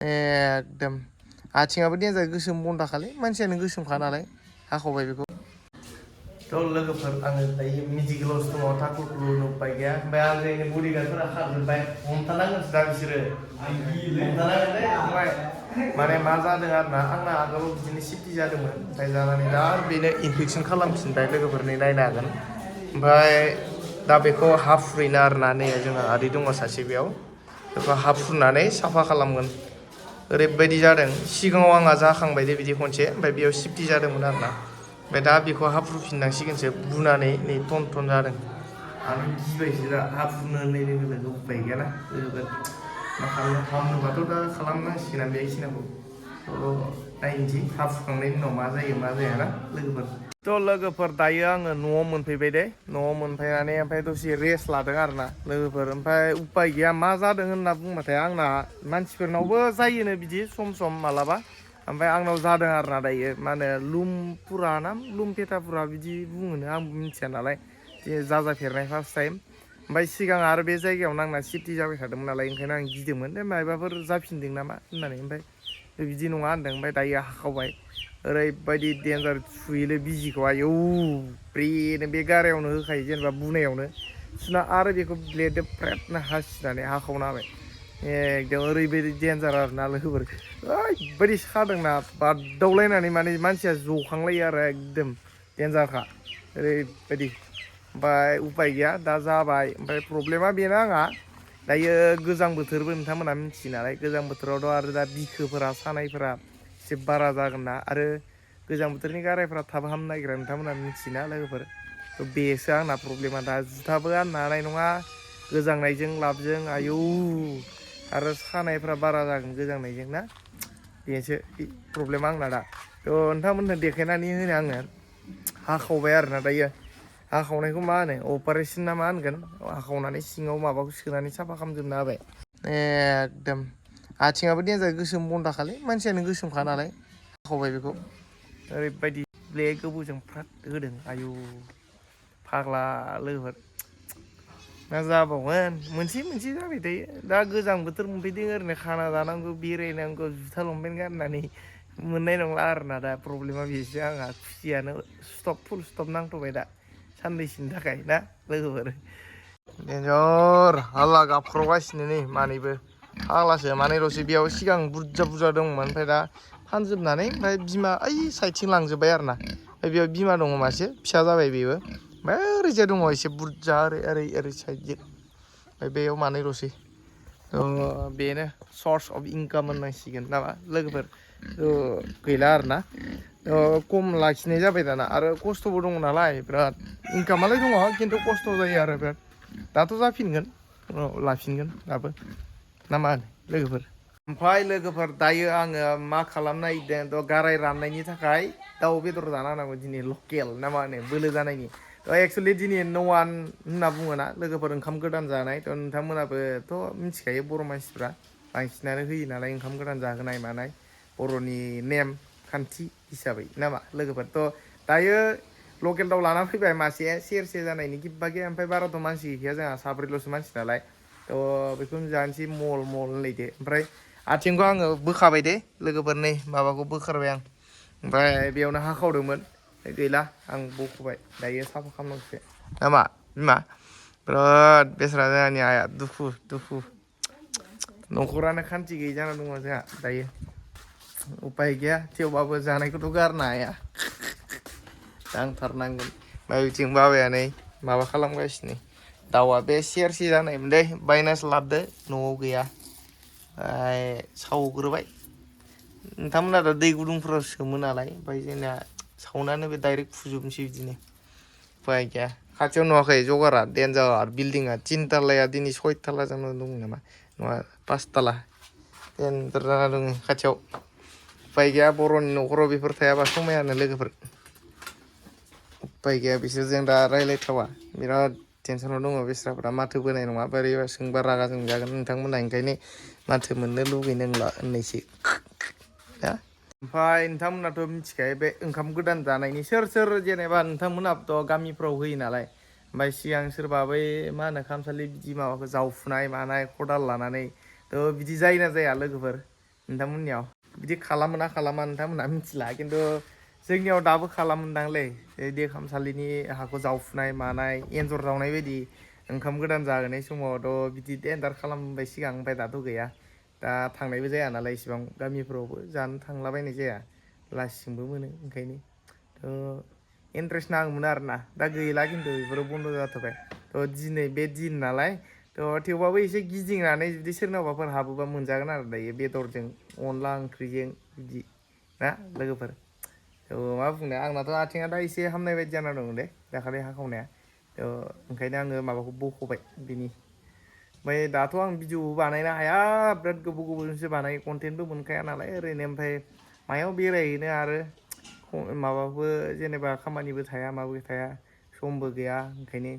एकदम आथिङाबो देन्जार गोसोम बन्दाखालै मानसियानो गोसोमखा नालाय हाखावबाय बेखौ थ' लोगोफोर आङो दायो मेडिकेलावसो दङ थाकुरखौ नुबाय गैया ओमफ्राय आंनि बडिगार्डफोरा खारजोब्बाय हमथानांगोनसो दा बिसोरो हमथानांगोन दे ओमफ्राय माने मा जादों आरोना आंना आगोलाव बिदिनो सिटि जादोंमोन ओमफ्राय जानानै दा बेनो इनफेकसन खालामफिनबाय लोगोफोरनि नायनो हागोन ओमफ्राय दा बेखौ हाफ फुरैना आरोना नै जोंहा आदै दङ सासे बेयाव बेखौ हाफ फुननानै साफा खालामगोन ओरैबायदि जादों सिगाङाव आंहा जाखांबाय दे बिदि खनसे ओमफ्राय बेयाव सिफटि जादोंमोन आरोना ओमफ्राय दा बेखौ हाफुफिननांसिगोनसो बुनानै नै टन टन जादों आं गिबायसो दा हाफुनो होननाय लोगो लोगो उफाय गैयाना लोगोफोर मा खालामनो हामनोबाथ' दा खालामनांसिगोन बेखिनिखौ नायनोसै हाफुखांनायनि उनाव मा जायो मा जायाना लोगोफोर थ' लोगोफोर दायो आङो न'आव मोनफैबाय दे न'आव मोनफैनानै ओमफ्राय दसे रेस्ट लादों आरोना लोगोफोर ओमफ्राय उपाय गैया मा जादों होनना बुंबाथाय आंना मानसिफोरनावबो जायोनो बिदि सम सम मालाबा ओमफ्राय आंनाव जादों आरोना दायो मा होनो लुमफुरा ना लुमपेटाफुरा बिदि बुङोनो आंबो मिथिया नालाय जाजाफेरनाय फार्स्ट टाइम ओमफ्राय सिगां आरो बे जायगायाव नांना सिफटि जाबाय थादोंमोन नालाय ओंखायनो आं गिदोंमोन दे मायबाफोर जाफिनदों नामा होननानै ओमफ्राय बिदि नङा होनदों ओमफ्राय दायो हाखावबाय ओरैबायदि देन्जार सुयोलै बिजिखौ आयौ ब्रेनो बे गारायावनो होखायो जेनेबा बुनायावनो सुना आरो बेखौ ब्लेडजों फ्रेटनो हासिनानै हाखावना होबाय एकदम ओरैबायदि देन्जार आरोना लोगोफोर ओरैबायदि सादोंना बारदावलायनानै माने मानसिया जखांलायो आरो एकदम देन्जारखा ओरैबायदि ओमफ्राय उपाय गैया दा जाबाय ओमफ्राय प्रब्लेमा बेनो आंहा दायो गोजां बोथोरबो नोंथांमोनहा मिथियो नालाय गोजां बोथोरावथ' आरो दा बिखोफोरा सानायफोरा एसे बारा जागोन ना आरो गोजां बोथोरनि गारायफ्रा थाब हामनो नागिरा नोंथांमोनहा मिथियोना लोगोफोर थ' बेसो आंना प्रब्लेमा दा जुथाबो गाननो हानाय नङा गोजांनायजों लाबजों आयौ आरो सानायफ्रा बारा जागोन गोजांनायजों ना बेसो प्रब्लेमा आंना दा थ' नोंथांमोननो देखायनानै होनो आङो हाखावबाय आरोना दायो हाखावनायखौ मा होनो अपारेसन ना मा होनगोन हाखावनानै सिङाव माबाखौ सोनानै साफा खालामजोबना होबाय एकदम आथिङाबो देन्जार गोसोम बन्दाखालै मानसियानो गोसोमखा नालाय हाखावबाय बेखौ ओरैबायदि ब्लेड गोबौजों फ्राद होदों आयु फाग्ला लोगोफोर मा जाबावगोन मोनसे जाबाय थायो दा गोजां बोथोर मोनफैदों ओरैनो खाना जानांगौ बेरायनांगौ जुथा लंपेन्ट गाननानै मोननाय नंला आरोना दा प्रब्लेमा बेसो आंहा खुसियानो फुल स्टप नांथ'बाय दा साननैसोनि थाखाय ना लोगोफोर देन्जार हाल्ला गाबख्रावगासिनो नै मानैबो फाग्लासो मानैल'सो बेयाव सिगां बुरजा दंमोन ओमफ्राय दा फानजोबनानै ओमफ्राय बिमा ओइ साइडथिं लांजोब्बाय आरोना ओमफ्राय बेयाव बिमा दङ मासे फिसा जाबाय बेबो ओमफ्राय ओरैजाय दङ एसे बुरजा ओरै साइडजों ओमफ्राय बेयाव मानैल'सै बेनो सर्स अफ इनकाम होननांसिगोन नामा लोगोफोर गैला आरोना खम लाखिनाय जाबाय दाना आरो खस्थ'बो दङ नालाय बिराद इनकामालाय दङ खिन्थु खस्थ' जायो आरो बिराद दाथ' जाफिनगोन लाफिनगोन दाबो ना मा होनो लोगोफोर ओमफ्राय लोगोफोर दायो आङो मा खालामनो नागिरदों गाराय राननायनि थाखाय दाउ बेदर जाना होनांगौ दिनै लकेल ना मा होनो बोलो जानायनि एक्सुवेलि दिनै न'वान होनना बुङोना लोगोफोर ओंखाम गोदान जानाय नोंथांमोनाबोथ' मिथिखायो बर' मानसिफ्रा बांसिनानो होयो नालाय ओंखाम गोदान जाहोनाय मानाय बर'नि नेम खान्थि हिसाबै नामा लोगोफोरथ' दायो लकेल दाउ लाना फैबाय मासे सेरसे जानायनि गिबबागे ओमफ्राय बाराथ' मानसि गैखाया जोंहा साब्रैल'सो मानसि नालाय थ' बेखौनो जानोसै मल होनलायदो ओमफ्राय आथिंखौ आङो बोखाबाय दे लोगोफोर नै माबाखौ बोखारबाय आं ओमफ्राय बेयावनो हाखावदोंमोन गैला आं बख'बाय दायो साफा खालामनांगौसो नामा बिमा बिराद बेस्रा जोंहानि आइया दुखु न'खरानो खान्थि गैयि जाना दङ जोंहा दायो उपाय गैया थेवबाबो जानायखौथ' गारनो हाया नांथारनांगोन ओमफ्राय बिथिं बाबाया नै माबा खालामगासिनो दाउआ बे सेरसे जानायमोन दै बायनासो लाबोदो न'आव गैया सावग्रोबाय नोंथांमोना दै गुदुंफोराव सोमो नालाय ओमफ्राय जोंना सावनानै बे डाइरेक्ट फुजोबनोसै बिदिनो उपाय गैया खाथियाव नुवाखै जगारा देन्जार बिल्डिङा तिनथालाया दिनै सयथाला जाना दं नामा नङा पासथाला देन्जार जाना दङ खाथियाव उपाय गैया बर'नि न'खराव बेफोर थायाबा समायानो लोगोफोर उपाय गैया बिसोरजों दा रायज्लायथावा बिराद टेनसनाव दङ बेस्राफ्रा माथो बोनाय नङा बोरैबा सोंबा रागा जोंजागोन नोंथांमोनहा ओंखायनो माथो मोननो लुगैनो नंला होननायसो दा ओमफ्राय नोंथांमोनाथ' मिथिखायो बे ओंखाम गोदान जानायनि सोर जेनेबा नोंथांमोनाबोथ' गामिफ्राव होयो नालाय ओमफ्राय सिगां सोरबा बै मा होनो खामसालि बिदि माबाखौ जावफुनाय मानाय खदाल लानानै थ' बिदि जायोना जाया लोगोफोर नोंथांमोननियाव बिदि खालामो ना खालामा नोंथांमोनहा मिथिला खिन्थु जोंनियाव दाबो खालामोनदांलै बिदि खामसालिनि हाखौ जावफुनाय मानाय एन्जर जावनाय बायदि ओंखाम गोदान जाहोनाय समावथ' बिदि टेन्डार खालामबाय सिगां ओमफ्राय दाथ' गैया दा थांनायबो जाया नालाय इसिबां गामिफ्रावबो जानो थांलाबायनाय जाया लासिंबो मोनो ओंखायनो इन्टारेस्ट नाङोमोन आरोना दा गैला खिन्थु बेफोरो बन्द' जाथ'बाय दिनै बे दिन नालाय थेवबाबो एसे गिदिंनानै जुदि सोरनावबाफोर हाबोबा मोनजागोन आरो दायो बेदरजों अनला ओंख्रिजों बिदि ना लोगोफोर मा बुंनो आंनाथ' आथिङा दा एसे हामनाय बायदि जाना दं दे दाखालि हाखावनाया ओंखायनो आङो माबाखौ बख'बाय बिनि ओमफ्राय दाथ' आं भिडिअबो बानायनो हाया बिराद गोबाव गोबावजोंसो बानायो कन्टेन्टबो मोनखाया नालाय ओरैनो ओमफ्राय मायाव बेरायहैनो आरो माबाबो जेनेबा खामानिबो थाया माबो थाया समबो गैया ओंखायनो